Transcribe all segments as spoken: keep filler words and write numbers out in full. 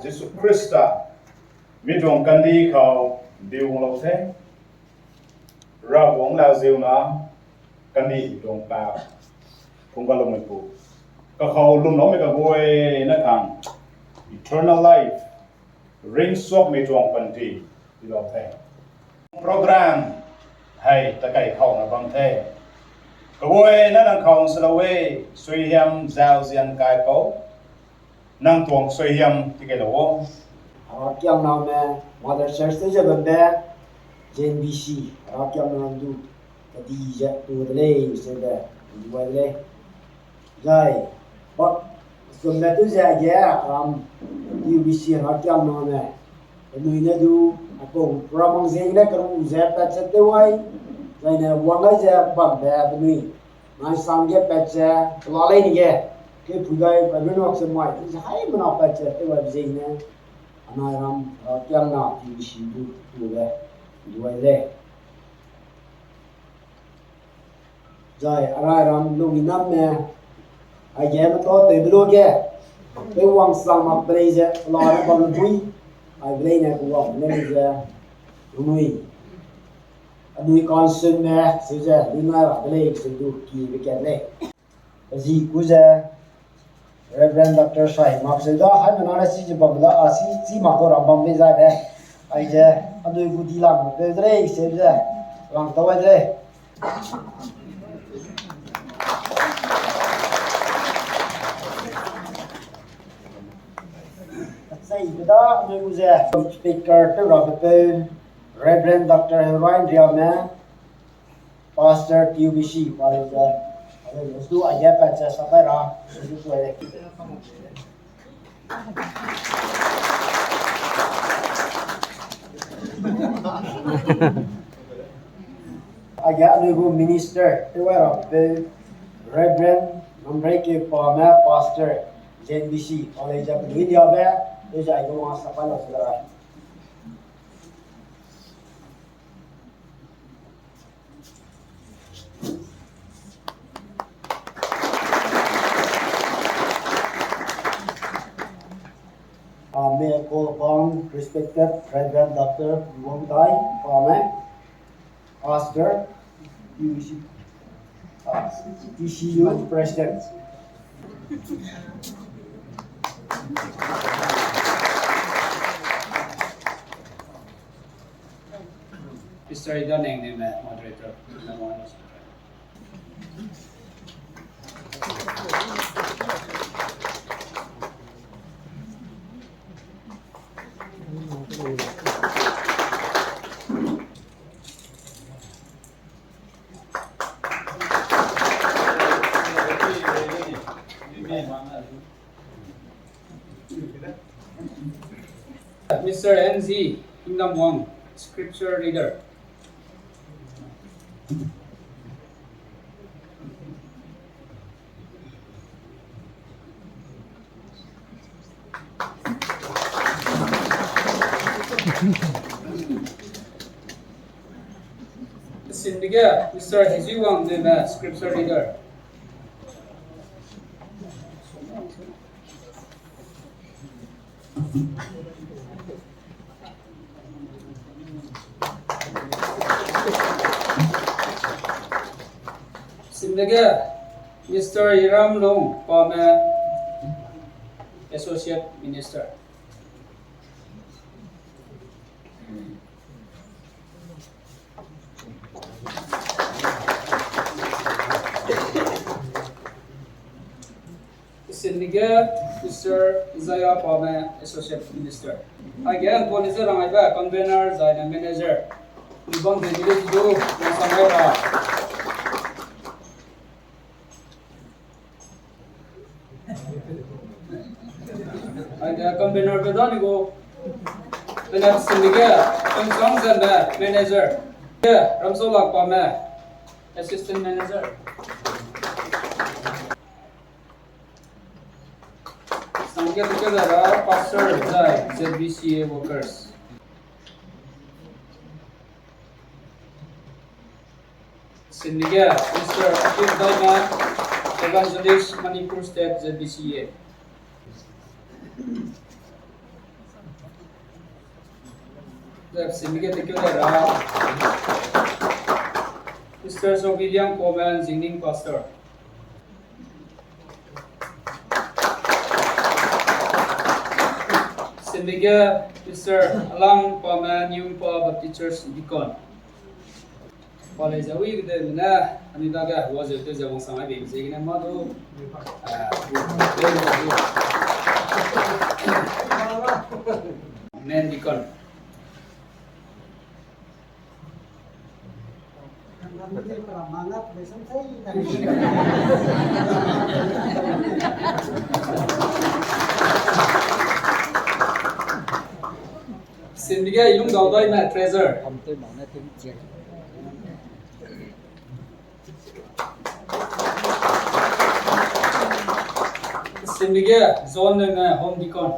Jisu Khrista, mi duang kandi kau diu lau the, Rabuang lau ziu na, kandi duang pa, kung ka lung pu. Kakau lum lau me ka goi na kang, eternal life, ring suak me duang kandi, di lau the. Program, hai, ta kai kau na bam the. Kagoi na nang kau se lau e, sui hiam zau zian kai pau. Nang tuang sui hiam ti kai lau o. Herakiangname, Mother Church te ze bambe, J N B C, Herakiangname du, kadi ze tu de lei, se de, du de lei. Zai, bak, sumbe tu ze ge, ram, U B C Herakiangname, penui ne du, a kau, program ziegene karu ze, pat ze te wai, zai ne, wang gai ze, bambe, penui. Nai sang ge pat ze, pela lei ni ge, ke pui gai, pa nunok ze mai, ze hai mena pat ze, te wai ziegene, anai ram, Herakiangna, U B C du, tu de, du wai lei. Zai, anai ram, lung i nam me, ai ge me to te de lo ge, pe wang sang mak pe lei ze, pela ne bam lui, ai pe lei ne ku wang ne lei ze, lui. Anui kansun me, se ze, lui nai ra de lei, se du, ki be kat lei. Zi ku ze, Reverend Doctor Sai Mak se da, hai mena na si ze bam da, a si, si mak ko ram bam be zai de. Ai ze, anui gu di lang de lei, se ze, lang tau ai de lei. Achai be da, anui gu ze, speaker te ra be peu, Reverend Doctor Heroin Riame, Pastor T U B C, Pastor, adu aia pat ze sapai ra, susu kuai. Aia anui gu minister, tewa ra pe Reverend Namreke Pame, Pastor, J N B C, College of India be, teja igu wang sapai la se da. Uh, may I call upon respected Reverend Doctor Wangdai Pame, Pastor, T C U, uh, T C U President. Mister Ida Neng ne me moderator. Mister N Z Kingdom Wang, scripture reader. Sindege, Mister Hezi Wang, the scripture reader. Sindege, Mister Iram Long Pame, Associate Minister. Sindege, Mister Isaiah Pame, Associate Minister. Aige Anthony Zerangaibe, Convener, zaine Manager. Ibang de dile du, nasa mai ra. Aige Convener be da ni go. Pene sindege, Pengchang Zenbe, Manager. Ge, Ramsaulak Pame, Assistant Manager. Sangge tuke zara pastor zai Z B C A workers. Sindege, Mister Akif Daima, Evangelist, Manipur State, Z B C A. Zep simi ge thank you da ra. Mister Sobiliang Komen, Jingning Pastor. Simi ge Mister Alang Pame, New Imphal Baptist Church Deacon. Pale zawi gede ne, ani dage wa ze te ze wang sang ai be ze gene ma du, ah, men deacon. Simi ge Ilung Daudai me treasurer. Simi ge John ne me home deacon.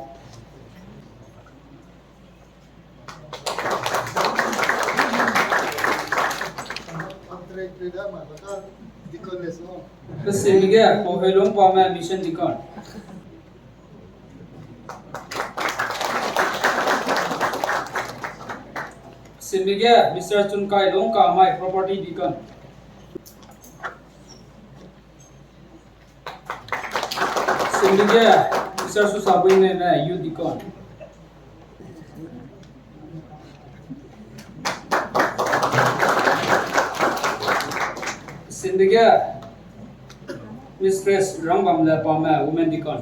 Simi ge Pohei Lungpame mission deacon. Simi ge Mister Chunkai Lungkamai property deacon. Simi ge Mister Susabui me me youth deacon. Simi ge Mistress Rangbamle Pame women deacon.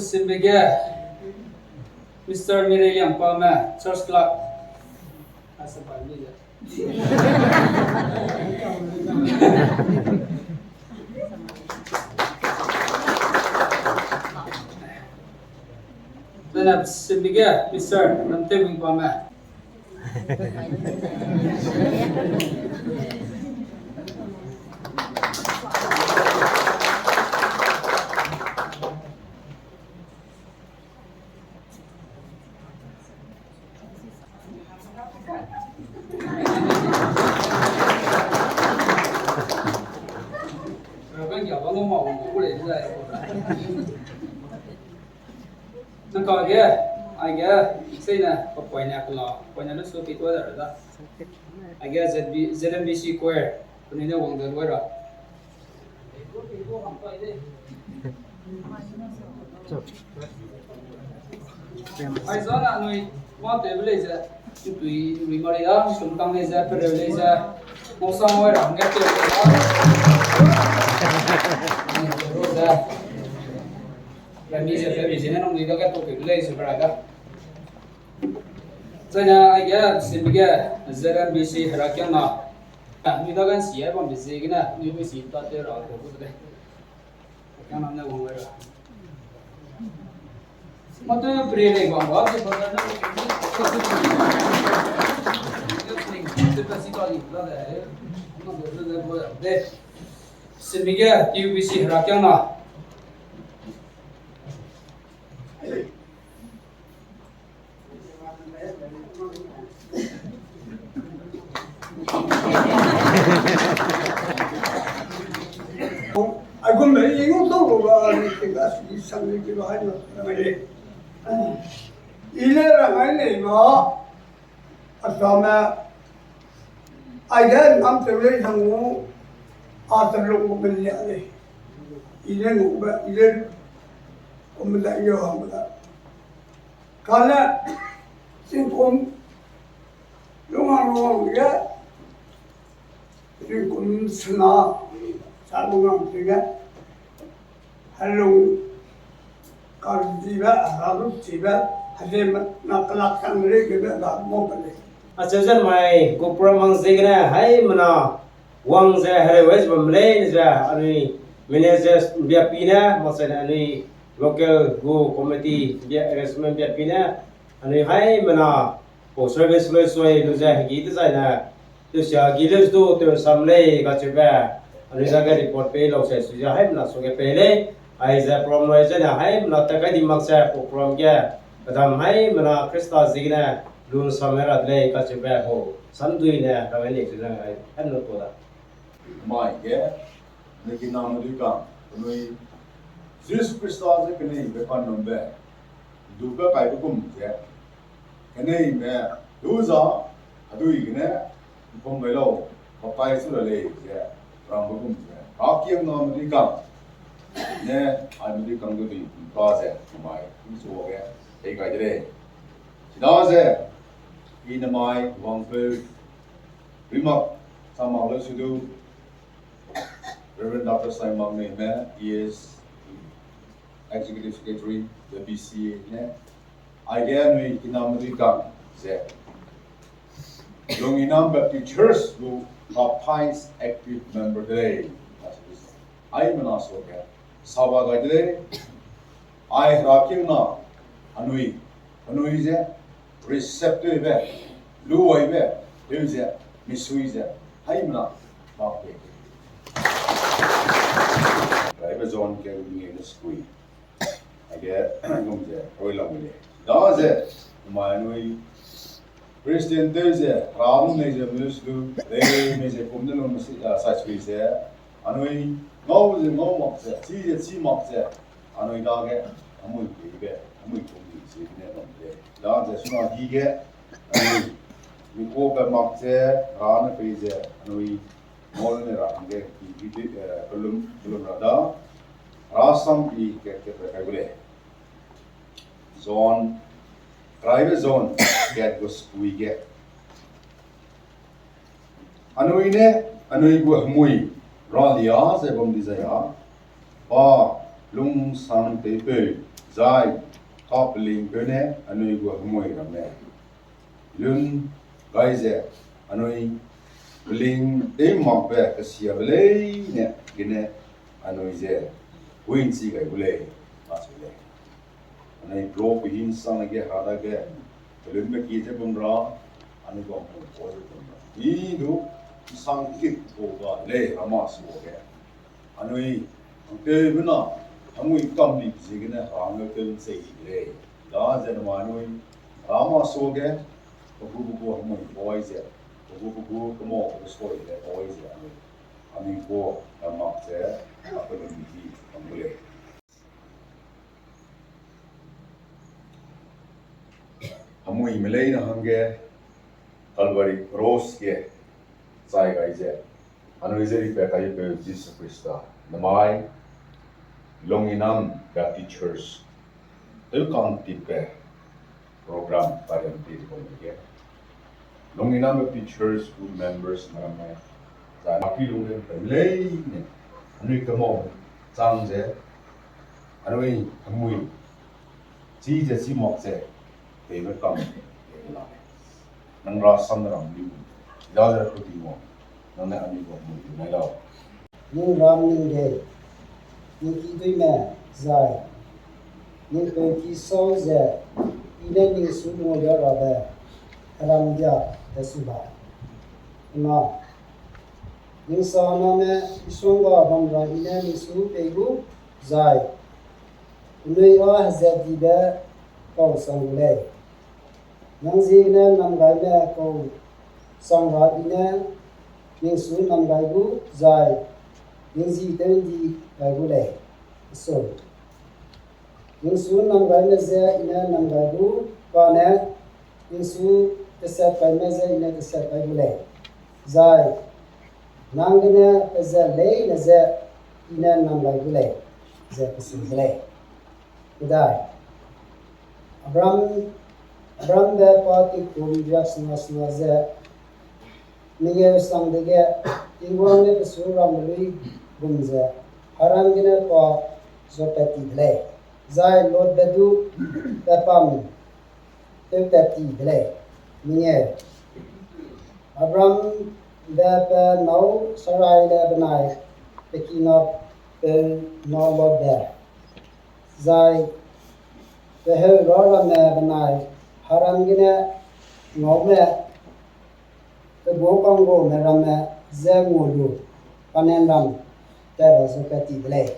Simi ge Mister Mireliang Pame church clerk. Then simi ge Mister Namtewing Pame. Nang kage, aige, papoine kela, papoine lu su pi tua da da. Aige Z B, Z M B C choir, penui ne wang da lu ra. Aizana nui, ma tewbe lei ze, ntui, nui mari da, sum tang lei ze, pereu lei ze, mosang wai ra, nge teu lei da. Ze, rami ze, rami ze, ne nung nui da ga to tewbe lei ze, bera da. Zaine aige, simi ge, Z M B C herakiangna. Ah, nui da gan si ai bam be ziegene, nui bu si ta te ra ko bu de. Herakiangna ne wang wai ra. Ma te pre le bam ba, te ba na. Te ba si ka li la de. Ma de de bo de. Simi ge T U B C herakiangna. Aigum be i ngu tau lu ba, ni ting ga si sang ni ting ga hai na, na mai le. I le ra mai le ba, a sa me, aige nam te le sang ngu, a te lu ngu me le le. I le ngu ba, i le, kum da i le hang ba. Kane, singkum, lung hang lung hang ge, singkum sena, sa lung hang ge, helung, kar dibe, hera lu chibe, hede na kelak sang re gebe, ga mo pe le. Acheu ze mai, gu program hang ziegene, haimena, wang ze hereu wai ze bam lei ne ze, anui managers mbia pi ne, makchaine anui local gu committee mbia, arrangement mbia pi ne, anui haimena, pau service loi sui lu ze hegi dezaine, tewsia gi leu du tewsam lei kacheube, anui dage report pei lau se sui ze haimena suge pei lei, aize program loi zene haimena tat kai di mak ze pau program ge, pedam haimena Khrista ziegene, lunsam ra de lei kacheube pau, samduine rang ai ni zene ai, haimena pau da. Mai ge, ne giname dui ka, Anui Jisu Khrista ze keneibe kanumbe, dube kaibe gum ze, keneime du za, hedui gene, ’mpum gai lau, baptize su ra lei ze, rangbe gum ze, herakiangna medui kang, ne, ai medui kang du dui ’mpa ze, namai, ’nsuage, pei gai de lei. Chidaze, i namai, wangpeu, Rimak, Samak Leusudu, Reverend Doctor Saimang Neime, E S, Executive Secretary, the B C A ne, aige anui kinam medui kang ze, Longinam Baptist Church gu baptized active member de lei. Aimena suage, saba gai de lei, ai herakiangna, anui, anui ze, receptive be, luaibe, heu ze, misui ze, aimena, bak de. Raibe John ke lu nge ne sukui. Aige, gum ze, roi lam le. Daze, namai anui, Christian tew ze, ram nei ze, melu selu, lei mei ze, kum ne lung mesi, a, sai sui ze, anui, ngau ze, ngau mak ze, chi ze, chi mak ze, anui dage, amui peibe, amui kum di ze, ne bam de. Daze, suna di ge, anui, mi kuabe mak ze, ra ne pei ze, anui, ngau ne ra hangge, ki, ki, eh, kelum, kelum ra da, rasam i kat kat ra kai gu lei. John, raibe John, kat gu sukui ge. Anui ne, anui gu hemui, ralia ze bam dizai a, pa, lungsangtewpeu, zai, kapelingpeu ne, anui gu hemui ramme lun gai ze, anui peling tewmakbe kesiabe leine gene anui ze hui'nchi gai gu lei, kacheu lei. Anui dro pehi ’nsangne ge hera dage, pelunbe ki ze bam ra, anui bam pung kau ze bam ra. I du, ’nsang kit kau ga de lei, rama suage. Anui, hangtewbe na, hemui kam di ziegene hera ne tew ’nchei di de lei. Daze namai anui, rama suage, pe gu pe gu hemui poi ze, pe gu pe gu kemau pe soi de poi ze anui, anui gu, a mak ze, a pelun di, bam gu lei. Hemuime leine hangge, Calvary Cross ge, chai gai ze, anui ze ripat kaipeu Jisu Khrista, namai, Longinam Baptist Church, tewkang tipbe program tariam ti bam ge, Longinam Baptist Church gu members meramme, zai maki lungge pe leine, anui kemau chang ze, anui hemui, chi ze chi mak ze, tewme kam, tewme la lei. Nang rasam ne ram ni, daze ra ku di mo, nang ne anui gu hemui di nai lau. Ning ram ning dei, ning kiduîme zai, ning peu ki sau ze, I ne ning su ngualia rabe, heram dia te su ba. Ena, ning sa name Isongga bam ra I ne ning su pei gu, zai penui â hezat dibe kau sang gu lei. Nang ziegene namgaime kau sang ra I ne ning su namgai gu, zai ning ji tew ’ndi gai gu lei. Isua, ning su namgaime je I ne namgai gu, kane ning su tesat kaime je I ne tesat kai gu lei, zai nang gene pezat leine je I ne namgai gu lei, ze kesi de lei. Kedai, Abraham, Abrahambe pa tingkum riaksena sena ze mengeu sang dege, Tingwang ne pe su ramme luigum ze Haran gene pa zuapat ti de lei, zai Lotbe du pepam tewtat ti de lei. Mengeu, Abrahambe pe nâu Saraile benai pe kinapeu na Lotbe, zai pe heu râ ramme benai Haran gene ngaume pe gu ka'nggame ramme je ngua lu Kanaan ram tat ra zuapat ti de lei.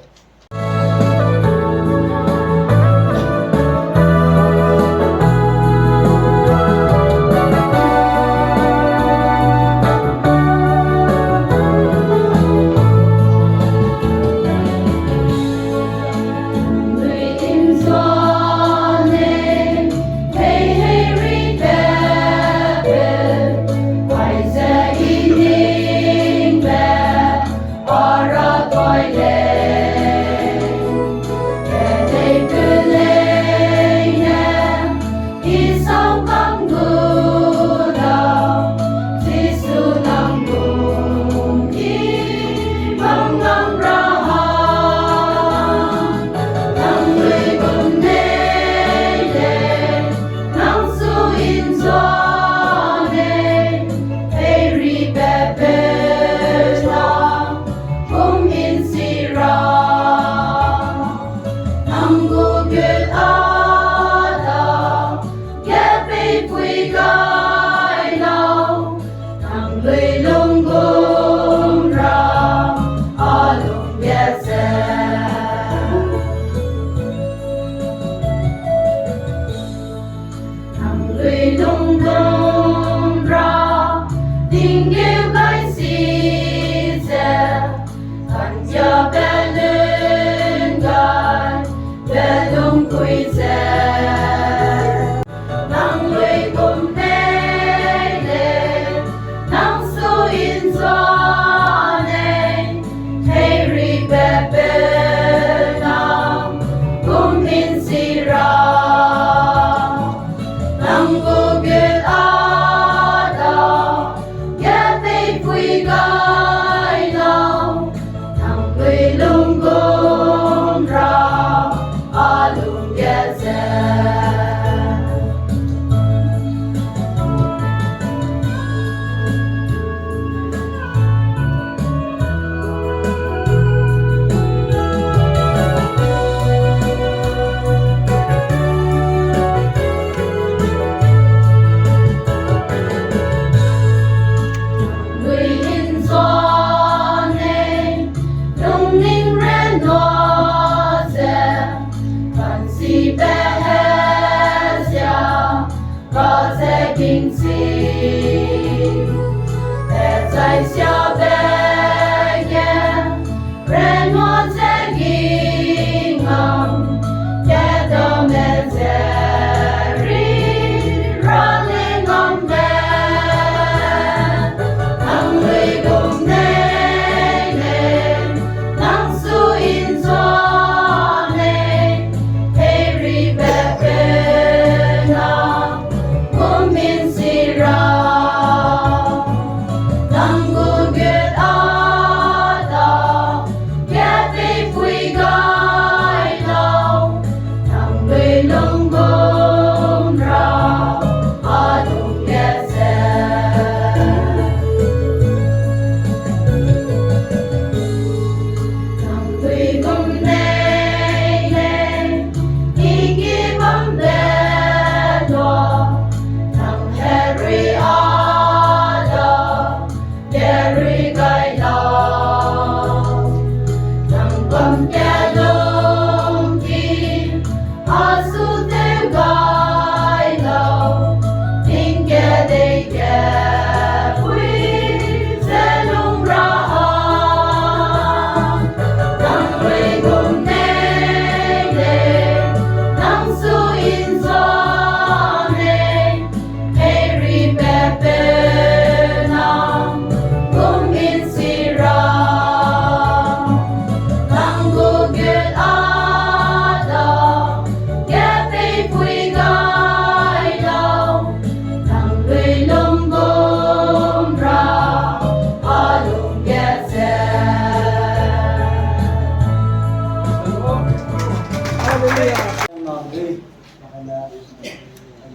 Hallelujah.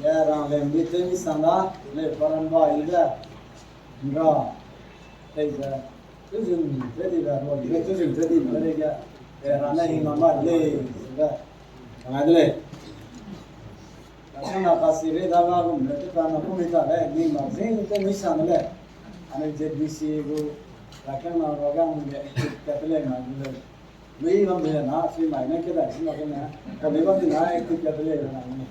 Age rang lem di temi sangda, le paran ba ibe, nra, teibe, tuzun tedi be, ro ibe tuzun tedi be, le ge, e, rane hing ma ma le, be, ngai de le. Rakang na kasi re da ga gum le, te pa na kumi ta le, ni ma zing te mi sang le. Ane Z B C gu, rakang na ragang le, te te le ma le. Lui bam de na, sui mai ne ke da, si ma ke na. Ka lui bam de na, active ka de le na ni.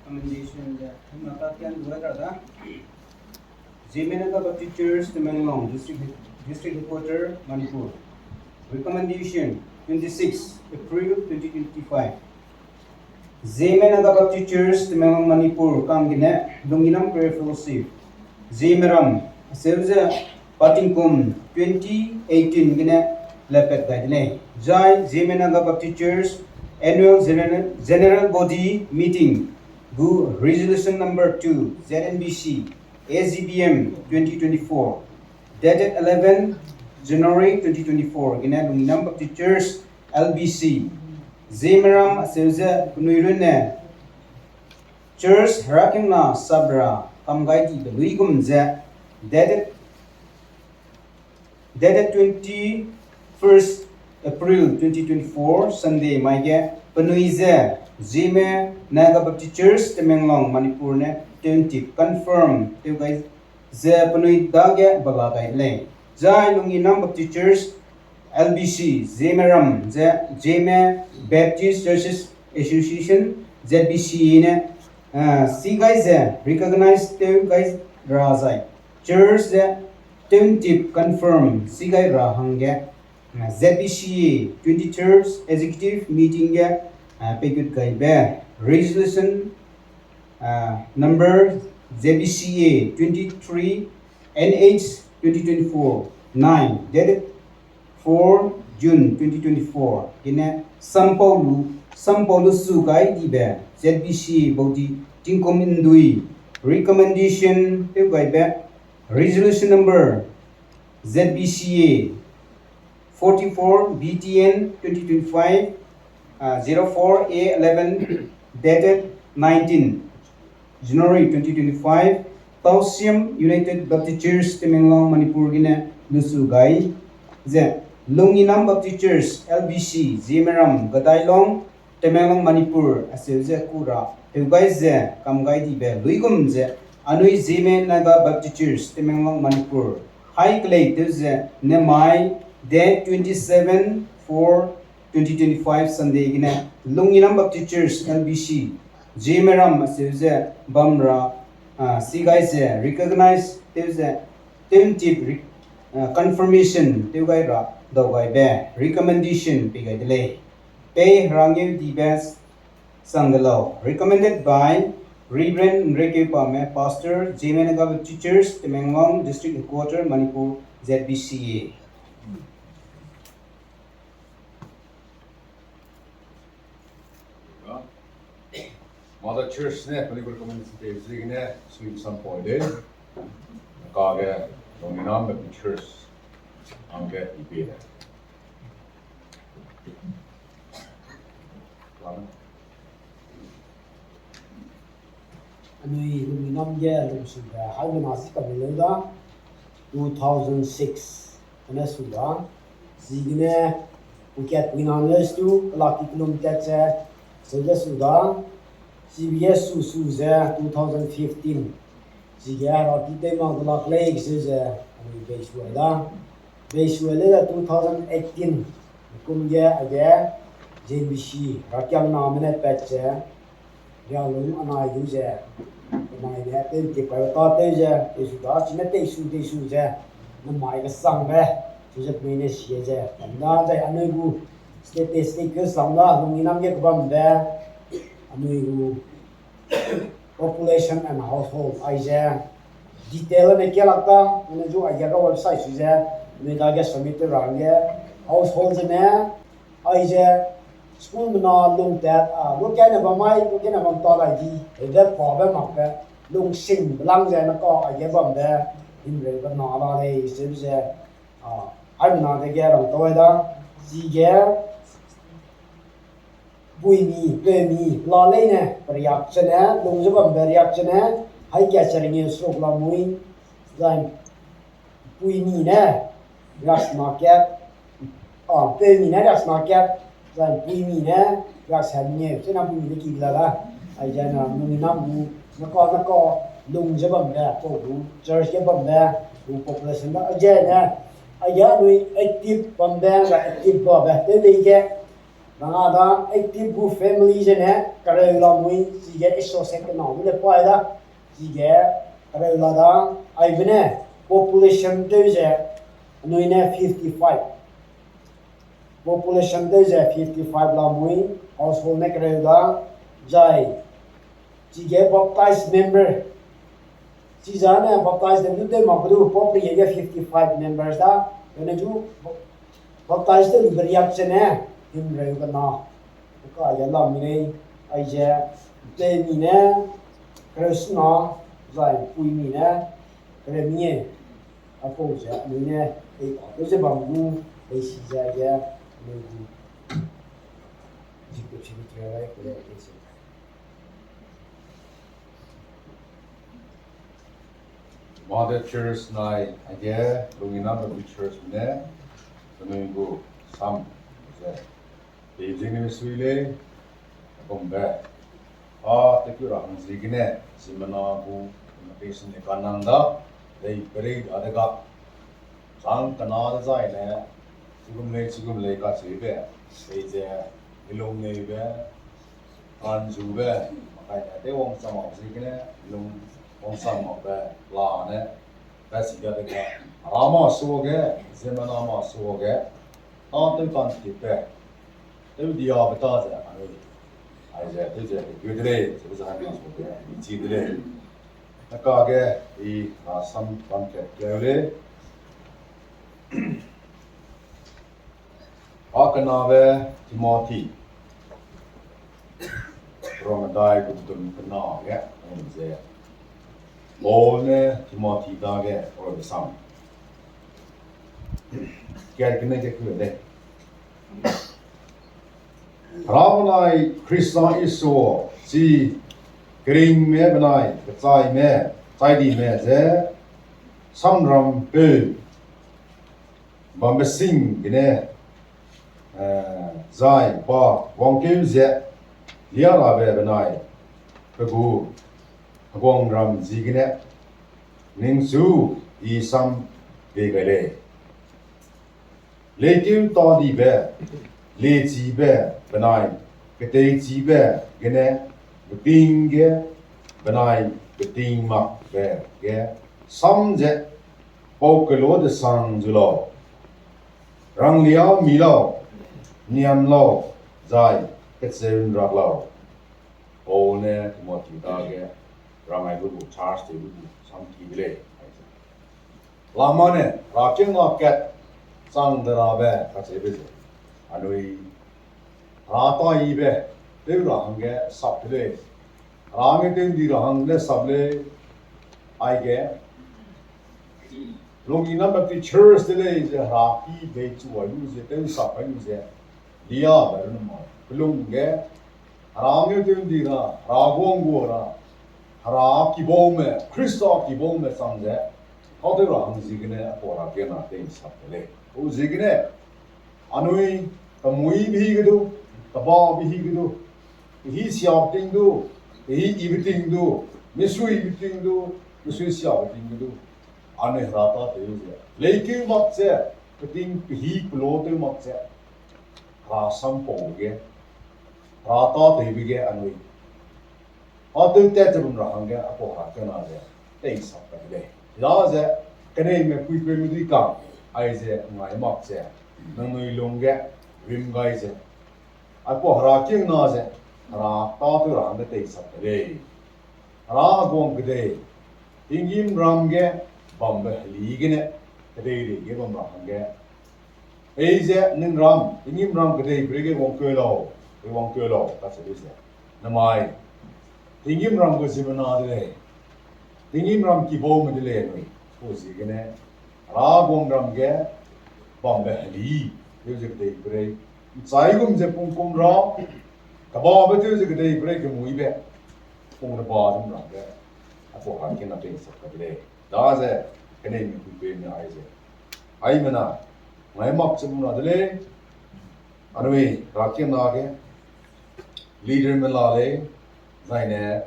Recommendation de, na ta kian du da da. Zeme Naga Baptist Church, Tamenglong, District, District Headquarter, Manipur. Recommendation, twenty-six April twenty twenty-five. Zeme Naga Baptist Church, Tamenglong, Manipur, kang gene, Lunginam Prayer Fellowship. Zeme ram, aseu ze, patingkum twenty eighteen gene, lepat gai de lei. Zai Zeme Naga Baptist Church Annual General, General Body Meeting gu Resolution Number Two, Z N B C, A G B M twenty twenty-four, dated eleven January twenty twenty-four, gene Lunginam Baptist Church, L B C, Zemeram aseu ze penui runne Church herakingna sabra kam gai dibe luigum ze, dated, dated twenty-first April twenty twenty-four, Sunday mai ge penui ze Zeme Naga Baptist Church Tamenglong Manipur ne tewntip confirm tew gai ze penui dage bala gai de lei. Zai Lunginam Baptist Church, L B C, Zemeram ze Zeme Baptist Churches Association, Z B C A ne, eh, si gai ze recognize tew gai ra zai Church ze tewntip confirm si gai ra hangge, eh, Z B C A twenty-third Executive Meeting ge, eh, peigut gaibe Resolution, eh, Number Z B C A twenty-three N H twenty twenty-four nine, dated four June twenty twenty-four, gene sampau lu, sampau lu su gai dibe Z B C A body tingkum ndui recommendation tew gaibe Resolution Number Z B C A forty-four B T N twenty twenty-five, uh, zero four A eleven, dated nineteen January twenty twenty-five, Tausiam United Baptist Church, Tamenglong, Manipur gene lusu gai ze, Lunginam Baptist Church, L B C, Zemeram, Gadailong, Tamenglong, Manipur, aseu ze kura, tewgai ze, kam gai dibe, luigum ze, anui Zeme Naga Baptist Church, Tamenglong, Manipur, hai kelei tew ze, nemai, date twenty-seven four twenty twenty-five Sunday gene, Lunginam Baptist Church, L B C, Zemeram aseu ze bam ra, ah, si gai ze recognize tew ze, tewntip re-, ah, confirmation tew gai ra, dau gaibe recommendation pei gai de lei. Pei herangeu dibe sang de lau. Recommended by Reverend Nrekeu Pame, Pastor, Zeme Naga Baptist Church, Tamenglong, District Headquarter, Manipur, Z B C A. Mother Church ne, Manipur Community Day, zigene, suim sampau de. Kage, Lunginam Baptist Church, angge ibe de. Anui Lunginam ge lungsube haimena si kam leu da, two thousand six kane su da, zigene puikat puinan le stu, kelaki kelum tat ze, seu ze su da, C B S su su ze two thousand fifteen, zige heraki tew mak kelak lei seu ze, anui bei su ai da. Bei su ai le da two thousand eighteen, kum ge age, Z B C, rakiang name ne pat ze, Rialung anai du ze, anai ne tewntip kaibe ta tew ze, teisu da, chine teisu, teisu ze, namai kesangbe, chu ze penui ne sie ze, bam da zai anui gu statistic kesang da, Lunginam ge kebambe, anui gu population and household, aize, detail ne kelak ta, anui zu aige ka website su ze, anui dage submit tew ra hangge, household zene, aize, school mena lungtat, a, lu kane bam mai, lu kane bam ta dai di, hebe pabe makbe, lungsingbe lang ze ne ka aige bambe, himreube na la lei, seu ze, a, haimena dege rang tau ai da, zige, puimi, peumi, la leine, periak zene, lung ze bambe riak zene, hai ka ze ringeu seruk lamui, zai, puimi ne, riaksena kat, a, peumi ne riaksena kat, zai puimi ne, riakse mengeu, zena puimi ne ki la la, aize na, Lunginam gu, naka, naka, lung ze bambe, pau gu, church ge bambe, gu population da, aize ne, aige anui active bambe, ga active babe, tew lei ge, rang a da active gu family zene, kereu lamui, zige associate kena gu le pai da, zige kereu la da, aibe ne, population tew ze, anui ne fifty-five. Population tew ze fifty-five lamui, household ne kereu da, zai, zige baptized member. Chizane baptized du tew mak du, pau prie ge fifty-five members da, ene du, Baptize tew beriak zene, himreu kena, ka ya lam mi nei, aize, temi ne, Krishna, zai pui mi ne, kere mi e, apau ze, mi ne, ei pa, te ze bam gu, ei si ze ge, mi gu, ji ku chi tre lai ku le, ei si. Mother Church nai age, Lunginam Baptist Church ne, penui gu sam ze, tei zing ne sui lei, akumbe. A, te ku ra hang ziegene, ziemmena gu invitation ne kanang da, lei perei da de ga. Chang kena de zai ne, chigum lei, chigum lei kacheube, lei ze, milung neibe, kanzube, makai ne, te wangchang mak ziegene, milung wangchang makbe, la ne, pa si da de ga. Ara ma suage, ziemmena ma suage, ta tew kan tipe, tew diabe ta ze, anui, aize, tew ze, gu de lei, ze ze hang suage, i chi de lei. Akage, i, a, sam kan kat keu lei. A kenabe Timothy, ram medai gu dum kena ge, ze, Paul ne Timothy dage, Paul de sam. Kat kene ge ku lei. Hera benai Khrista Isua, chi keringme benai kechaime, chaidime ze, samram peu, bambe sing gene, eh, zai pa wangkeu ze, lia rabe benai, pe gu, heguangram ziegene, ningchu i sam pei gai lei. Leikeu tâdibe, lechibe benai, keteichibe gene, beting ge benai beting makbe ge, sam ze, pau kelo desang zu lau, ranglia mi lau, niam lau, zai kecheu ’nrak lau. Paul ne Timothy dage, rangai gu gu charge tewbe gu sam ki de lei. Lamane, herakiangna kat chang de rabe kacheube ze, anui, hera taibe, tew ra hangge sap de lei. Hera nge tew ’ndi ra hangge sap lei, aige, Lunginam Baptist Church de lei ze hera ki bei chu ai lu ze, tew sap ai lu ze, liabe runne ma, pelung ge, hera nge tew ’ndi ra, hera guang gua ra, hera kibaume, Khrista kibaume chang ze, tâtew ra hang ziegene, apau herakiangna tei sap de lei. Pau ziegene, anui, kemuîbe hi ge du, kebabe hi ge du, pehî siabe ting du, pehî yibe ting du, misuibe ting du, misui siabe ting ge du, anui hera tâtew ze, leikeu mak ze, peting pehî pelo tew mak ze, hera sam pau ge, hera tâtewbe ge anui, tâtew tat ze bam ra hangge apau herakiangna ze, tei sap kai de lei. Chidaze, keneime puipeume dui kang, aize ngai mak ze, nangnui lungge, rim gai ze, aipau herakiangna ze, hera tâtew ra hangge tei sap kai lei. Hera heguang kedei, tinggîmram ge bambe heli gene, kedeirei ge bam ra hangge, ei ze ningram, tinggîmram kedeiperei ge wangkeu lau, ei wangkeu lau, kacheube ze. Namai, tinggîmram gu ziemmena de lei, tinggîmram kibaume de lei anui, pau ziegene, hera heguangram ge bambe heli, tew ze kedeiperei, ’nchai gum ze pungkum ra, kebabe tew ze kedeiperei kemuîbe, pung reba zun ra ge, apau herakiangna tei sap kai de lei. Daze, keneime puipeume aize, aimena, ngai mak chum ra de lei, anui herakiangna ge, leaderme la lei, zaine,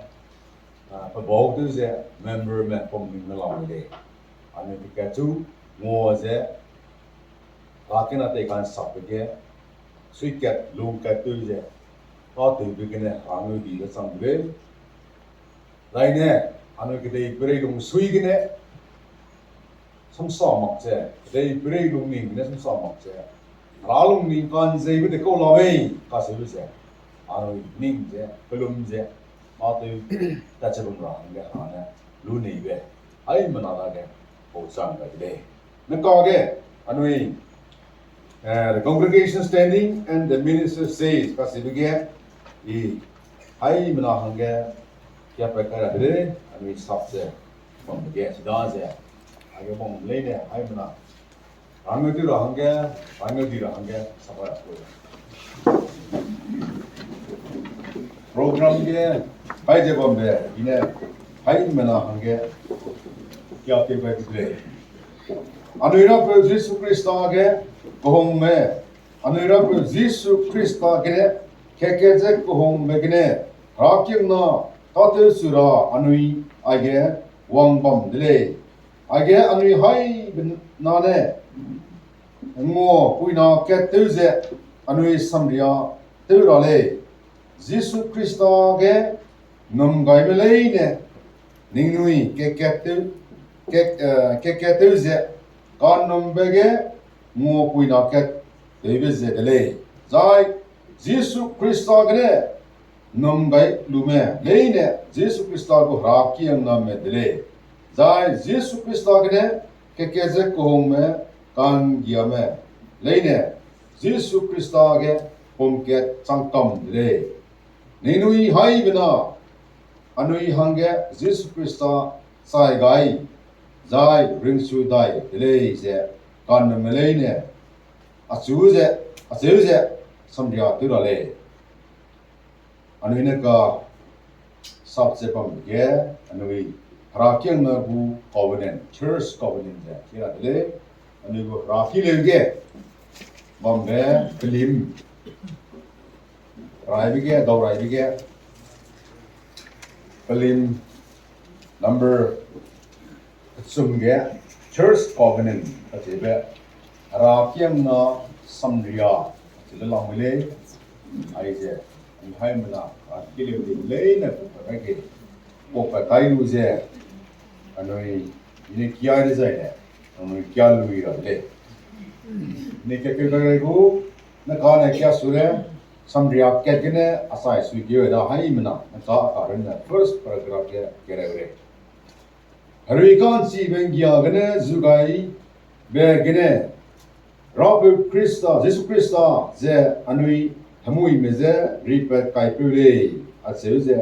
a, pebau tew ze memberme pamningme la lei. Anui pe katchu, ngua ze, herakiangna tei kan sapbe ge, suikat, lungkat tew ze, tâtewbe gene, hera ngeudibe chang de lei. Zaine, anui kedeiperei lungsui gene, samsa mak ze, kedeiperei lungning gene samsa mak ze, hera lungning ka'nzeibe dekau la mei, kacheube ze, anui ning ze, kelum ze, mâtew, tat ze bam ra hangge hera ne, luneibe, aimena dage, pau chang gai de lei. Nekage, anui, Uh, the congregation standing and the minister says, kacheube ge, i, haimena hangge, kiapat kai ra de lei, anui sap ze, bam ge, sida ze, aige bam leine, haimena, rangeu di ra hangge, rangeu di ra hangge, sap ra ku. Program ge, kai ze bambe, i ne, haimena hangge, kiapat kai de lei. Anui Rapeu Jisu Khrista ge kehungme, anui Rapeu Jisu Khrista gene, kat-kat ze kehungbe gene, herakiangna tâtew chu ra anui aige wang bam de lei. Aige anui haibena ne, nguapuina kat tew ze, anui samria tew ra lei. Jisu Khrista ge num gaime leine, ningnui kat-kat tew, kat, eh, kat-kat tew ze, kanumbe ge nguapuina kat tewbe ze de lei. Zai Jisu Khrista gene num gai lume leine, Jisu Khrista gu herakiangname de lei. Zai Jisu Khrista gene kat-kat ze kehungme ka'nggiame leine, Jisu Khrista ge pumkat chang kam de lei. Ningnui haibena, anui hangge Jisu Khrista chai gai, zai ringsu dai de lei ze, kanumme leine, acheu ze, acheu ze, samria tew ra lei. Anui ne ka sap ze bam ge, anui herakiangna gu covenant, church covenant ze, ki ra de lei, anui gu hera ki leu ge, bambe, pelim, raibe ge, dau raibe ge, pelim, number, kechum ge, church covenant, kacheube, herakiangna samria, kacheube lam lei, aize, anui haimena, hera ki leu de leine kupa kai ge, kupa kai lu ze, anui, i ne kia dezaine, anui kia lui ra de lei. Ne kat keu kai gu, ne kane kia su le, samria kat gene, asai sui keu da haimena, ne ka karunne first paragraph ge, kereu lei. Herui ka'nchibe ’nggia gene zu gai be gene, Rapeu Khrista, Jisu Khrista ze anui hemuime je ripat kaipeu lei, acheu ze,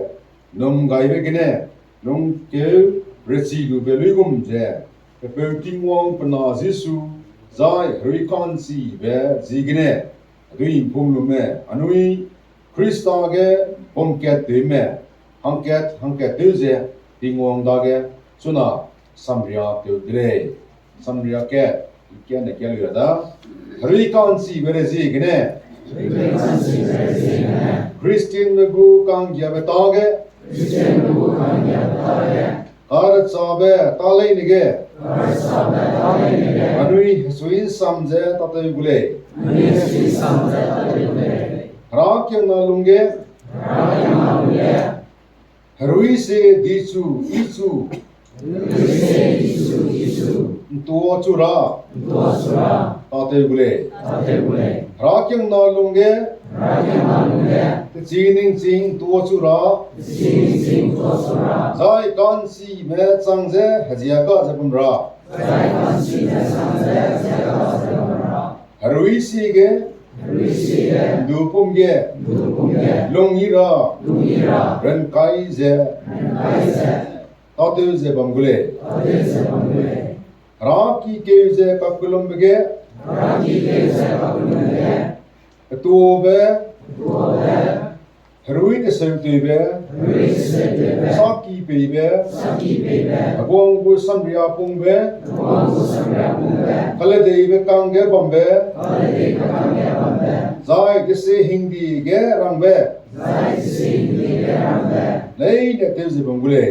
num gaibe gene, lungkeu rechi lube luigum ze, pepeu Tingwang pe na Jisu, zai herui ka'nchibe ziegene, hedui ’mpum lume, anui Khrista ge pumkat tewme, hangkat, hangkat tew ze, Tingwang dage, chuna, samria tew de lei. Samria kat, i kia ne kia lui ra da. Herui ka'nchibe reziegene, Christianme gu ka'nggiabe tage, karechabe ta leine ge, anui hesui ’nsam ze tâtew gu lei. Herakiangna lungge, herui se dichu, dichu, ’ntua chu ra, tâtew gu lei. Herakiangna lungge, kechî ningching ’ntua chu ra, zai ka'nchibe chang ze heziaka ze bam ra. Herui sie ge, ’ndupum ge, lungyi ra, rankai ze, tâtew ze bam gu lei. Heraki keu ze kakellumbe ge, petuabe, herui teseutewbe, saki peibe, heguang gu samria pungbe, kaledeibe kangge bambe, zai gese hingdi ge rangbe, leine tew ze bam gu lei.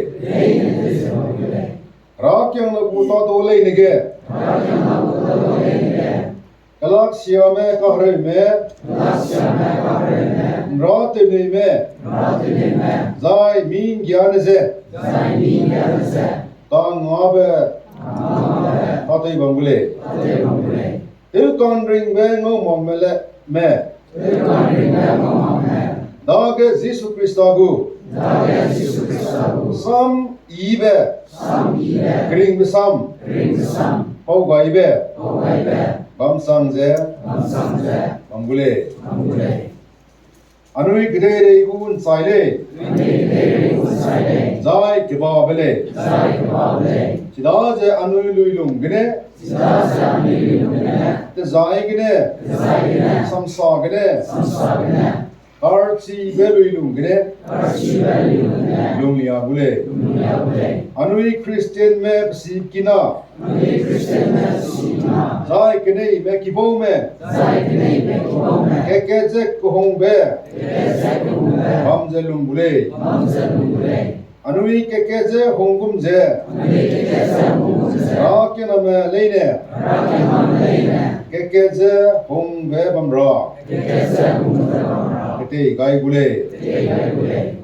Herakiangna gu tâtew leine ge, kelaksiame kahereume, ’nratewneime, zai minggiane ze, ka'ngabe, tâtew bam gu lei. Tewka'nringbe ngau makme le me, dage Jisu Khrista gu, sam yibe, keringbe sam, pau gaibe, Bam sang ze, bam gu lei. Anui kedeirei gu ’nchai lei, zai kebabe lei. Chidaze anui luilung gene, tezai gene, samsa gene, karchibe luilung gene, lunglia gu lei. Anui Christianme pe sikina, zai keneime kibaume, kat-kat ze kehungbe bam ze lung gu lei. Anui kat-kat ze hung gum ze, herakianame leine, kat-kat ze hungbe bam ra ketei gai gu lei.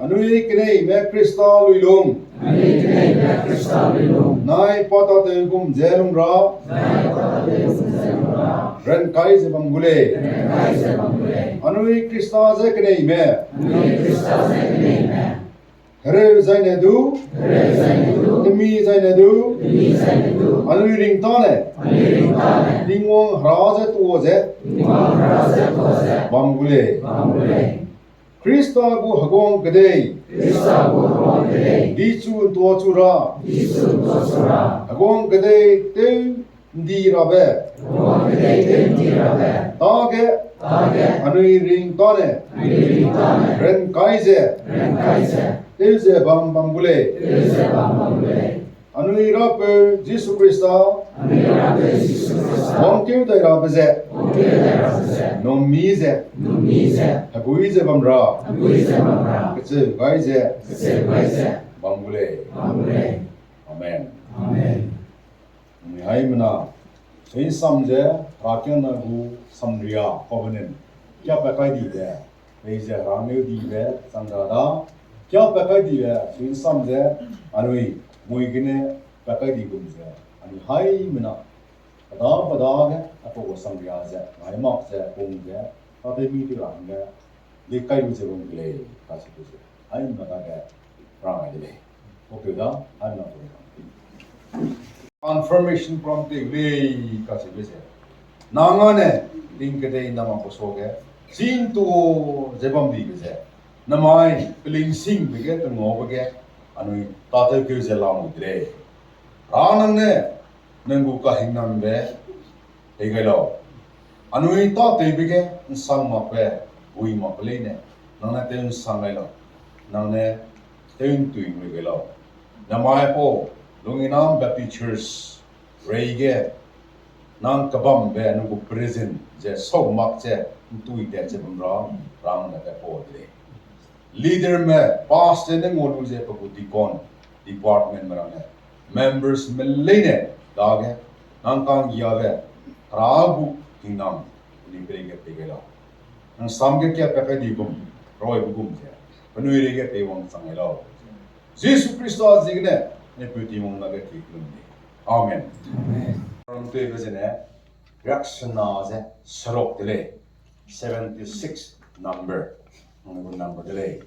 Anui keneime Khrista luilung, nai pa tâtew gum ze lung ra, rankai ze bam gu lei. Anui Khrista je keneime, hereu zaine du, temi zaine du, anui ring tâne, Tingwang hera ze tuâ ze bam gu lei. Khrista gu heguang kedei, dichu ’ntuachu ra, heguang kedei tew ’ndi rabe, dage, anui ring tâne, rankai ze, tew ze bam bam gu lei. Anui Rapeu Jisu Khrista, wangkeu dai rabe ze, numi ze, hegui ze bam ra, kecheu gai ze, bam gu lei. Amen. Anui haimena, sui'nsam ze, herakiangna gu samria covenant, kiapat kai dibe, peize herangeu dibe chang ra da, kiapat kai dibe sui'nsam ze, anui mui gene pat kai di gum ze, anui haimena, pada pada ge, apau gu samria ze, ngai mak ze, pung ze, tâtew mi tew ra hangge, lei kai lu ze bam gu lei, kacheu ze, haimena dage, rang gai de lei. Okeu da, haimena gu lei. Confirmation program tei lei kacheube ze, nang â ne, ting kedei na mak pe suage, chîngtu ze bam dibe ze, namai pelingsingbe ge, tengaube ge, anui tâtewkeu ze lamui de lei. Ra nang ne, nang gu kahingnambe, pei gai lau. Anui tâtewbe ge ’nsang makbe, bui makbe leine, nang ne tew ’nsang gai lau, nang ne tew ’ntui mui gai lau. Namai pau, Lunginam Baptist Church, reige, nang kebambe nang gu present ze sau mak ze, ’ntui tat ze bam ra, rang ne pe pau de lei. Leaderme, pastor ne ngau lu ze pe gu deacon, departmentme ramme, membersme leine, dage, nang ka'nggiabe, hera gu hingnam, penui peireige pei gai lau. Nang sam ge kiapat kai di gum, rabe gum ze, penui reige pei wangchang gai lau. Jisu Khrista ziegene, ne peu Tingwang dage ki kelum de. Amen. Ram tewbe zene, riaksena ze seruk de lei, seventy six number, nang gu number de lei.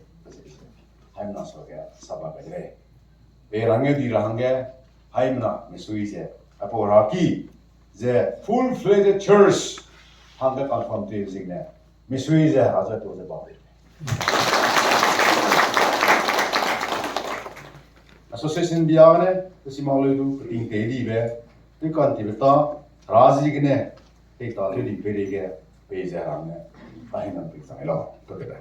Haimena suage saba gai de lei. Pei rangeu di ra hangge, haimena misui ze, aipau heraki ze full-fledged church hangge confirm tew ziegene, misui ze hera ze tuâ ze bam lei. Association bia gene, pe si mak leu du, peting tei dibe, tewkan tibe ta, hera ziegene, tei ta tew di peireige, peize hera ne, pa hingnam pei chang lau, tâtewbe.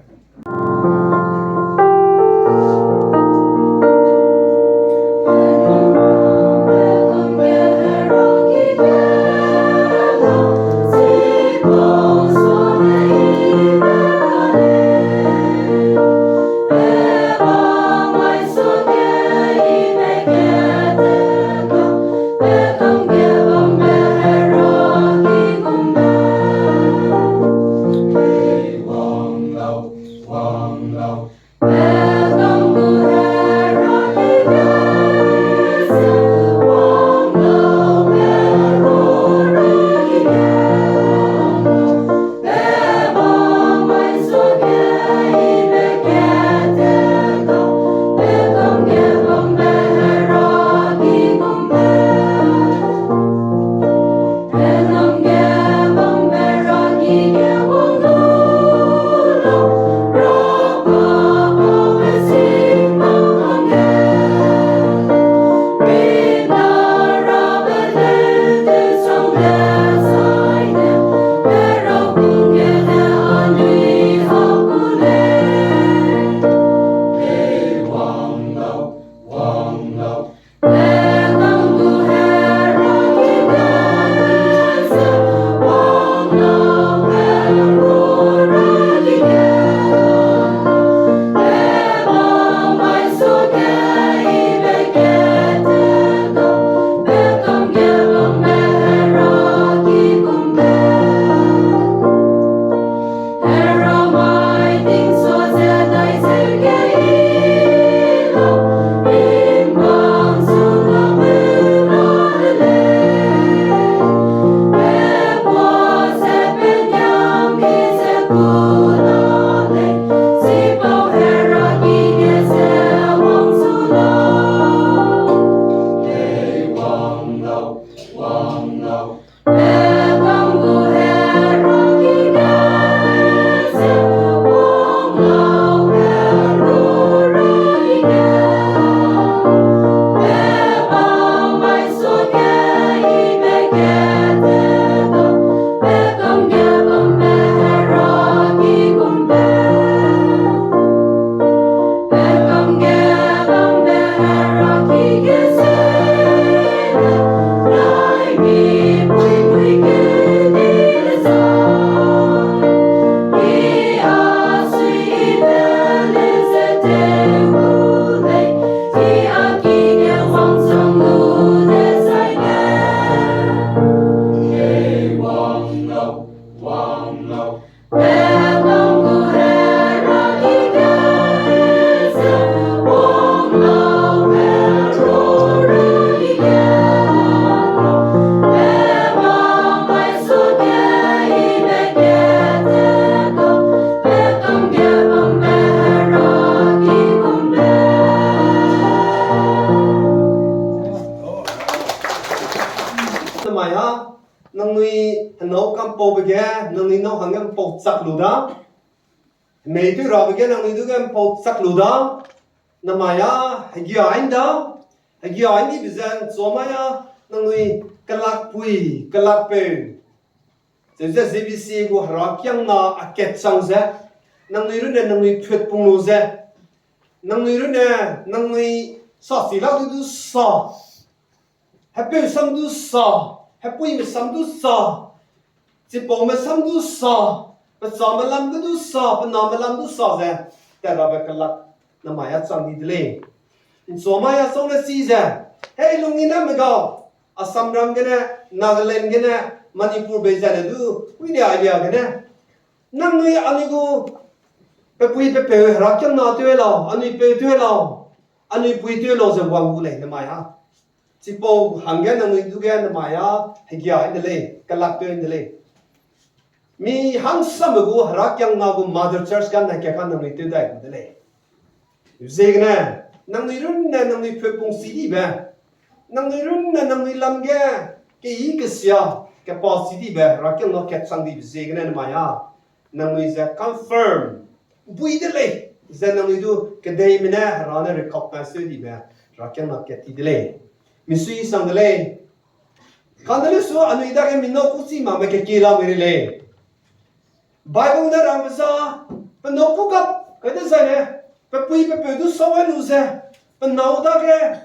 chak lu da. Hemei tew rabe ge nangnui du ge ’mpau chak lu da. Namai a, hegia ’nda, hegia ’ndibe ze ’nchuamai a, nangnui kelakpui, kelakpeu, zeu ze Z B C gu herakiangna a kat chang ze, nangnui runne nangnui put pung lu ze, nangnui runne nangnui sa si lak du du sa, hepeu sam du sa, hepuime sam du sa, chipaume sam du sa, pechame lam ge du sa, pename lam du sa ze, tat rabe kelak namai a chang di de lei. ’Nchuamai a chau ne chi ze, hei lungniname gau, Assamram gene, Nagaland gene, Manipur bei zene du, ui ne idea gene, nangnui anui gu pepui pepeu herakiangna tew lau, anui peu tew lau, anui pui tew lau ze wang gu lei namai a. Chipau hangge nangnui du ge namai a, hegia ’nde lei, kelak tew ’nde lei. Mi hangsame gu herakiangna gu mother church kane ka ka nangnui tew dai gu de lei. Ziegene, nangnui runne nangnui put pung si dibe, nangnui runne nangnui lam ge, keyi kesia, kepa si dibe, herakiangna kat chang dibe ziegene namai a, nangnui ze confirm bui de lei, ze nangnui du kedeime ne hera ne recognize tew dibe, herakiangna kat ti de lei. Misui sang de lei. Kane lesu anui dage mi nâu kû chî makme kekie lamui rei lei. Bible ne rangbe za, pe nâu kû gap kai dezaine, pepui pepeu du sâu ai lu ze, pe nâu dage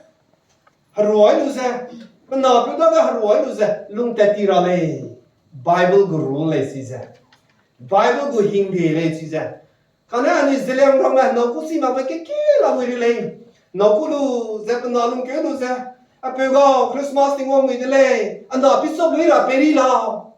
herua ai lu ze, pe napeu dage herua ai lu ze lungtat ti ra lei. Bible gu rule lei chize, Bible gu hingde lei chize. Kane anui Zeliangrongme nâu kû chî makme kekie lamui rei lei. Nâu kû lu ze pe na lungkeu lu ze, apeu gau Christmas tingwang mui de lei, a na pichop lui ra peri lau.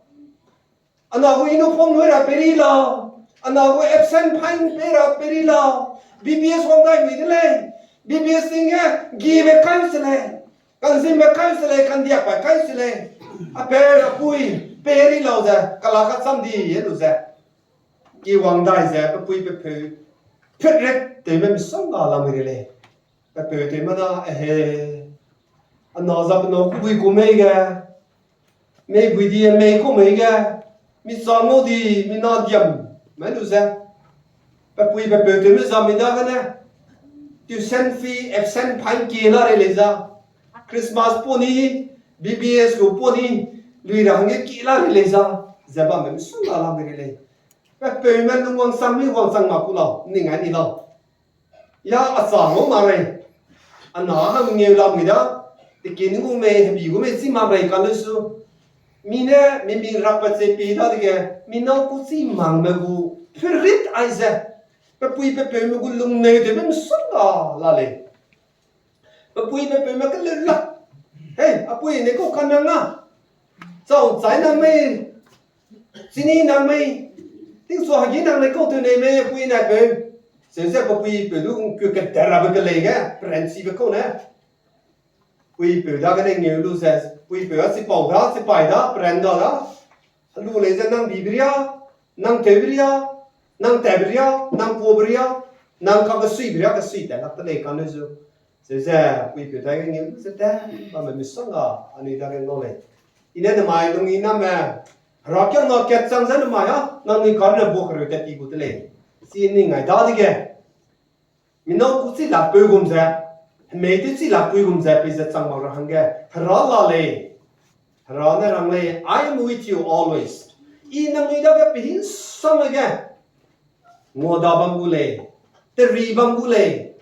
A na gu uniform lui ra peri lau. A na gu absent fine pei ra peri lau. B B S wang dai mui de lei. B B S ting ge gibe kai se lei. Kanzimbe kai se lei, kandiakbe kai se lei. Apeu apui peri lau ze, kela kacham di e lu ze, ki wang dai ze, pepui pepeu, putrit tewme misongga lamui rei lei. Pepeu tewme da, ehe, a na za pe nâu kû bui ku mei ge, mei bui di mei ku mei ge, mi chang ngau di, mi na diam, mai lu ze. Pepui pepeu tewme za mi dagene, tuition fee, absent fine kie la rei lei za. Christmas pa ni, B B S gu pa ni, lui ra hangge kie la rei lei za. Ze bamme misongga lamui rei lei. Pepeume lung wangchang mi wangchang mak ku lau, ning ai ni lau. Ya a chang ngau mak rei. A na hang ngeu lamui da, teki ning gu mei, hebi gu mei chî mak rei ka lesu. Mi ne, mi mi rakpat che pi dadege, mi nâu kû chî makme gu, putrit aize, pepui pepeume gu lungneu tewme misongga la lei. Pepui pepeume keleu lak. Hei, apui ne kau kanang a. Chau chai nang mei, chini nang mei, tingchua hagi nang ne kau tew nei mei, apui ne peu. Seuze pepui peu du ngkeu kederabe kelei ge, peranchibe kau ne. Puipeu dagene ngeu lu ze, puipeu a chipau da, chipai da, peran da da. Alu lei ze nang bibe ria, nang tewbe ria, nang tatbe ria, nang puabe ria, nang kakesuibe ria, kesui tat lak te lei kane zu. Seuze puipeu dage ngeu lu ze te, bamme misongga, anui dage ngau lei. I ne nemai lung i name, herakiangna kat chang ze nemai a, nangnui karne bua kereu tat ti gu de lei. Chi ning ngai dadege. Mi nâu kû chi lakpeu gum ze, hemei tew chi lakpui gum ze, peize chang mak ra hangge, Hera la lei. Hera ne rang lei, I am with you always. I nangnui dage pehinsame ge, nguada bam gu lei, teri bam gu lei,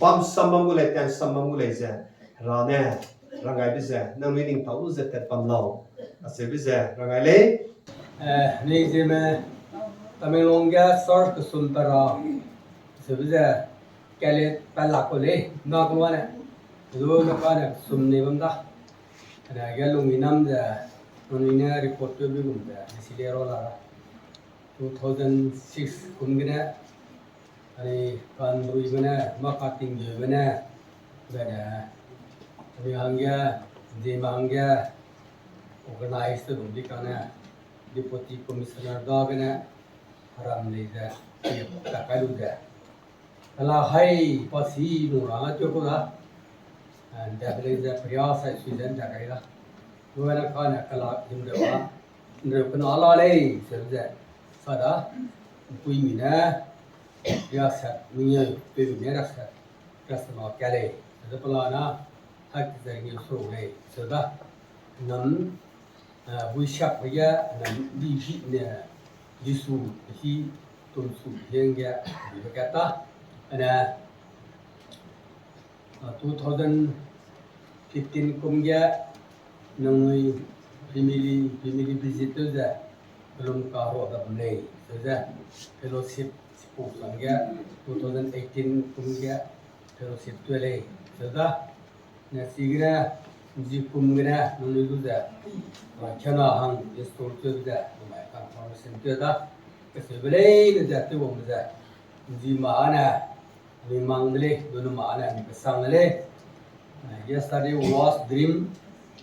bamsam bam gu lei, tansam bam gu lei ze, Hera ne, ranggaibe ze, nangnui ning tau lu ze tat bam lau. Acheube ze, ranggai lei. Eh, ni zeme, Tamenglong ge search kesum pe ra, acheube ze, kale pe lak ku lei, na ku wane, lu ne kane kesum nei bam da. Ane ge lung i nam ze, nangnui ne report tew bi gum ze, ni si le ro la ra. Two thousand six kum gene, ani kanruibe ne, mâ katingdebe ne, bene, ani hangge, zeme hangge, organize te bam di kane, Deputy Commissioner dagene, ram lei ze, ta kai lu ze. Kala hai pasi lu ra nga teu ku da. Nda lei ze peria sai sui ze nda kai da. Lu ne kane kala himreu a, nreu kena la lei, se ze. Kada, puimi ne, riaksat, mingeu, puimi ne riaksat, riaksat ma ka lei, sede pelana, hak ze ngeu su lei, sede. Nam, eh, buisiak pe ge, nam di hi ne, Jisu hi, tum su hieng ge, di be kata, ane, Ah, two thousand fifteen kum ge nangnui family, family visit tew ze, kelum ka rua da bam lei, sede fellowship sipau sang ge, two thousand eighteen kum ge fellowship tew lei, sede. Ne chigene, nzi kum gene nangnui du ze, ah, kena hang install tew ze, namai confirmation tew da, keseube leine ze, tew wangbe ze, nzi ma ne, anui mang de lei, du namai ne, anui kesang de lei. Eh, yesterday was dream,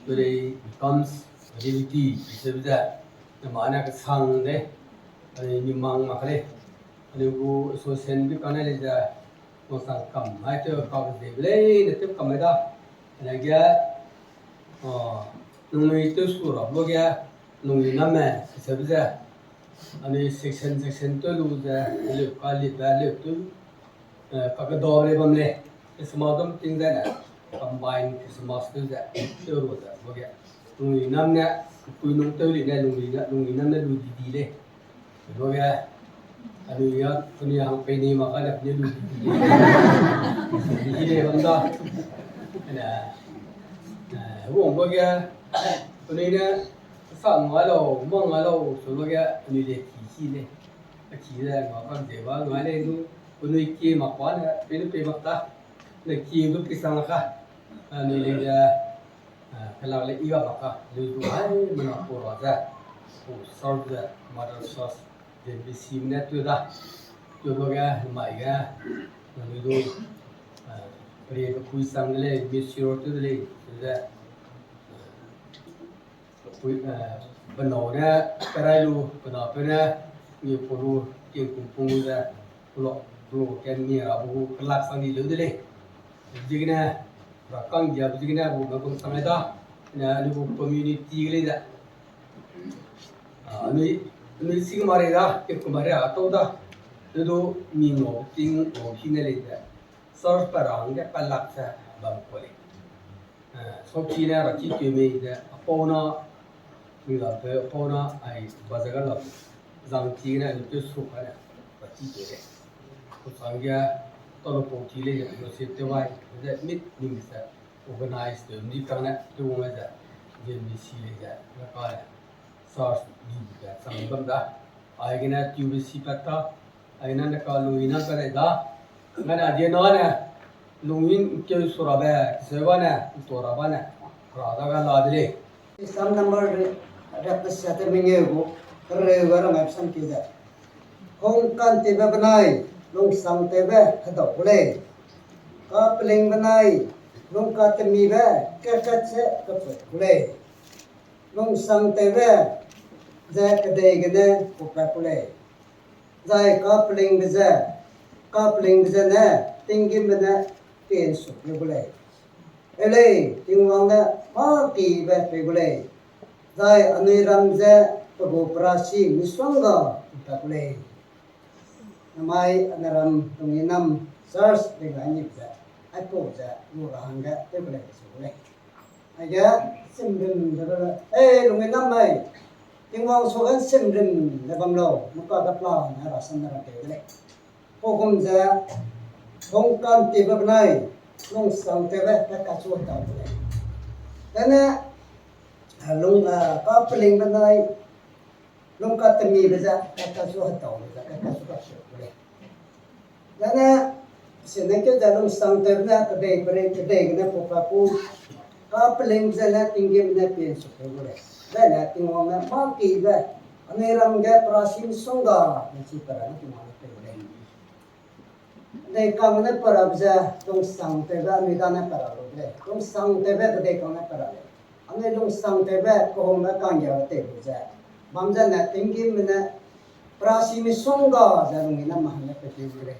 today becomes reality, sebe ze, namai ne kesang de, anui, anui mang mak lei. Anui gu association bi kane lei ze, nusang kam, hai tew ka ze be leine tew kam da. Anui ge, ah, nangnui tew su ra lu ge, nangnui name, sebe ze, anui section, section tew lu ze, leu ka li be leu tew, eh, kakedau lei bam lei. Christmas dum ting ze ne, combine Christmas tew ze, tew lu ze, lu ge. Nangnui nam ne, pui nung tew li ne, nangnui na, nangnui nam ne lu di di lei. Lu ge, anui ya, anui hang pei ni mak ka ne, anui lu di di lei. Di lei bam da. Ne, eh, wang lu ge, anui ne, sa ngai lau, mang ngai lau, su lu ge, anui le ki ki lei. A ki ze, ngai kam ze ba, ngai lei du, anui ki mak pa ne, pei ne pei mak ta. Ne ki du pei sang ka. Anui le ge, Ah, kelak le i ga mak ka, leu du hai mena pau ra ze, pau serve ze, mother church, Z B C me ne tew da, tew lu ge, mai ge, nangnui du, ah, pere pe kui sang de lei, misiro tew de lei, ze, ah, pe nâu ne, perai lu, pe nâu pe ne, mi pau lu, king pung pung ze, pau lu, pau lu, ken mi ra bu, kelak sang di leu de lei. Zigene, ra kang dia zigene, bu me bang sang da. Ne, anui gu community ge lei da. Ah, anui, anui sing mare da, ke ku mare a tau da. Leu du mi ngau ting ngau hi ne lei da. Sar pa rang de pa lak sa bam ku lei. Ah, so chi ne ra chi ke mei de, a pau na, mi la pe, a pau na, ai, ba za ga la. Zang chi ne, anui te su ka ne, ra chi ke lei. Ku sang ge, tau lu pau chi lei, ya, lu se te wai, de mit ning se. Organize tew ndi kang ne, tew wang ze, Z B C lei ze, na ka le, search di ze, chang bam da. Aigene T U B C pat ta, aigene na ka lungina ka lei da. Ngana die na ne, lungin keu su ra be, se ba ne, to ra ba ne, ra da ga la de lei. Psalm number re-, rep se te mengeu gu, reu ga ra mai psalm ki ze. Hungkantewbe benai, lungsangtewbe hedau gu lei. Kapelingbe benai, lungkatemibe, kat-kat ze kapet gu lei. Lungsangtewbe ze kedei gene kupat gu lei. Zai kapelingbe ze, kapelingbe ze ne, tinggîmbe ne, pien suk gu lei. E lei, Tingwang ne, mâ kibe pei gu lei. Zai anui ram ze, pe gu perasi misongga, kupat gu lei. Namai anui ram tungni nam church ringga ni ze, aipau ze lu ra hangge tew kelei su lei. Aige, simrim de, eh, lungni nam mai. Tingwang suage simrim de bam lau, maka de plan, ne rasam ne ra teu de lei. Pau gum ze, hungkantewbe benai, lungsangtewbe, pe kachu hedau de lei. Dene, eh, lung, eh, kapelingbe benai, lungkatemibe ze, pe kachu hedau ze, pe kachu kachu de lei. Dene, sine keu ze lungsangtewbe ne, kedei pere, kedei gene kupat gu, kapelingbe ze ne, tinggîmbe ne, pien suk gu lei. Dene, Tingwang ne, mâ kibe, anui ram ge, perasi misongga, ne chi pe ra ne, Tingwang ne pei gu lei. Kedei kang ne pe rabe ze, lungsangtewbe anui dane pe ra lu de lei. Lungsangtewbe kedei kang ne pe ra lei. Anui lungsangtewbe kehungbe kanggiabe tei lu ze, bam ze ne tinggîmbe ne, perasi misongga ze lungni nam hangge pe teu de lei.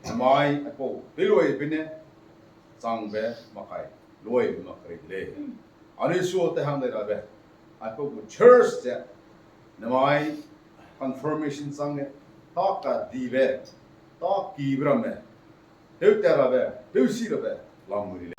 Nemai aipau teluaibe ne changbe makai luaibe mak rei de lei. Anui su te hang dai rabe, aipau gu church ze nemai confirmation chang ge, ta kadibe, ta kibe ramme, tewtat rabe, tewsi rabe lam mui rei lei.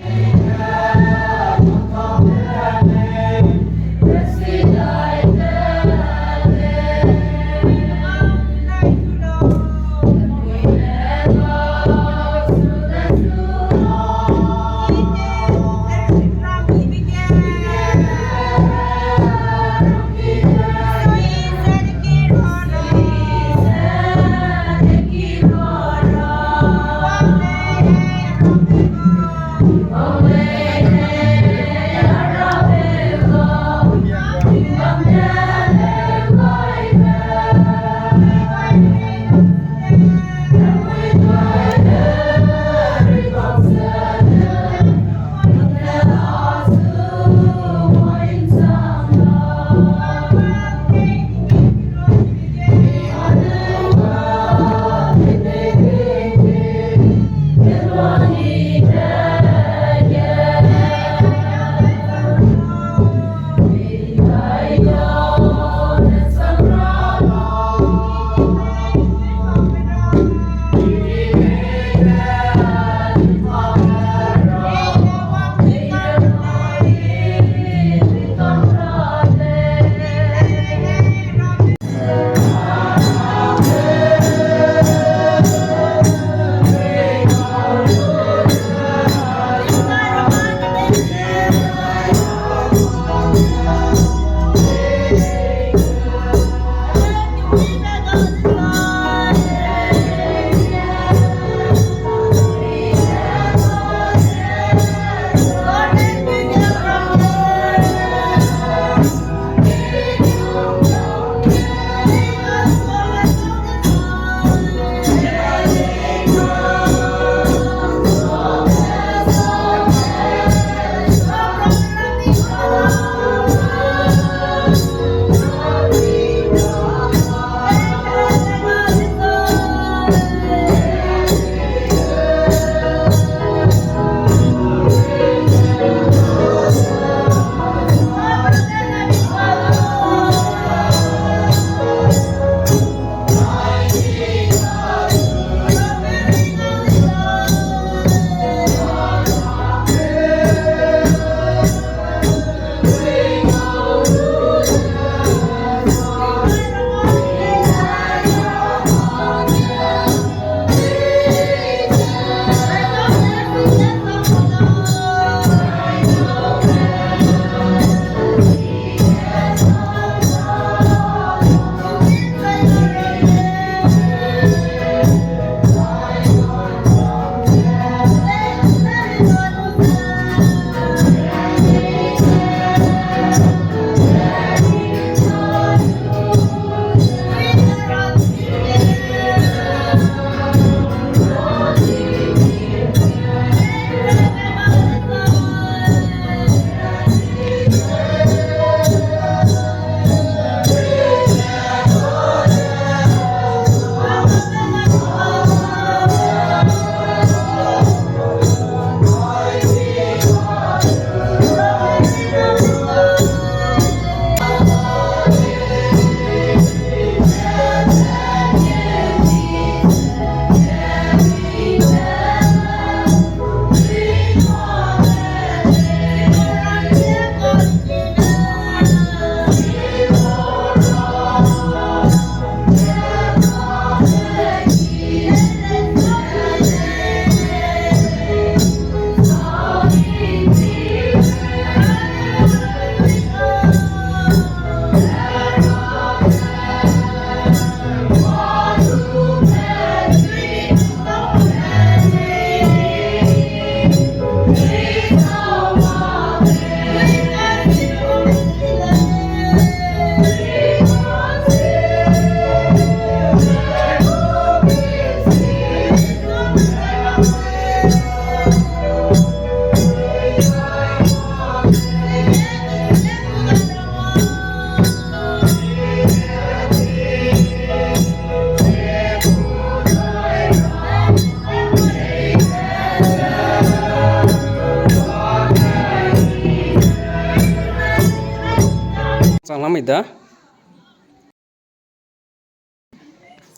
Lamai da.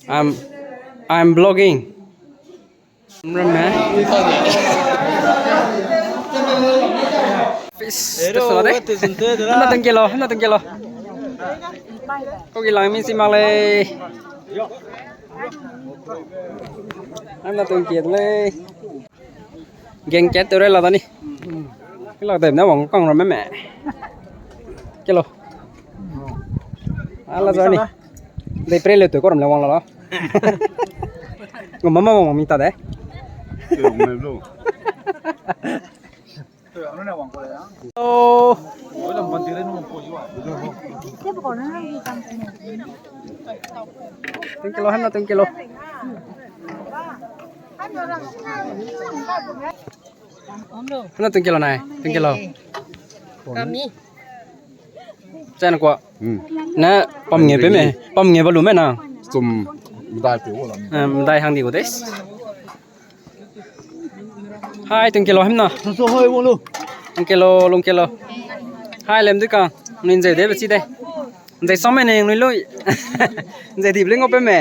I'm, I'm vlogging. Ramme. Fish, fish lo de. Hemna tungkelo, hemna tungkelo. Kogi lang mi si mak lei. Hemna tungkelo lei. Geng kat tew rai la da ni. Kelak dai ne wang kang ramme me. Kelo. Ala za ni. Dai pre le tew ko ram le wang la la. Ngam mama wang mi ta de. Oh. Tungkelo, hemna tungkelo. Hemna tungkelo nai, tungkelo. Kami. Chana kwa. Hmm. Na pam nge pe me, pam nge ba lu me na. Sum medai pe wo la. Eh, medai hang di ko des. Hai, tungkelo hemna. Tungkelo, lungkelo. Hai, lem du ka. Nui nzei de be chi de. Nzei sam me ne nui lui. Nzei di bling o pe me.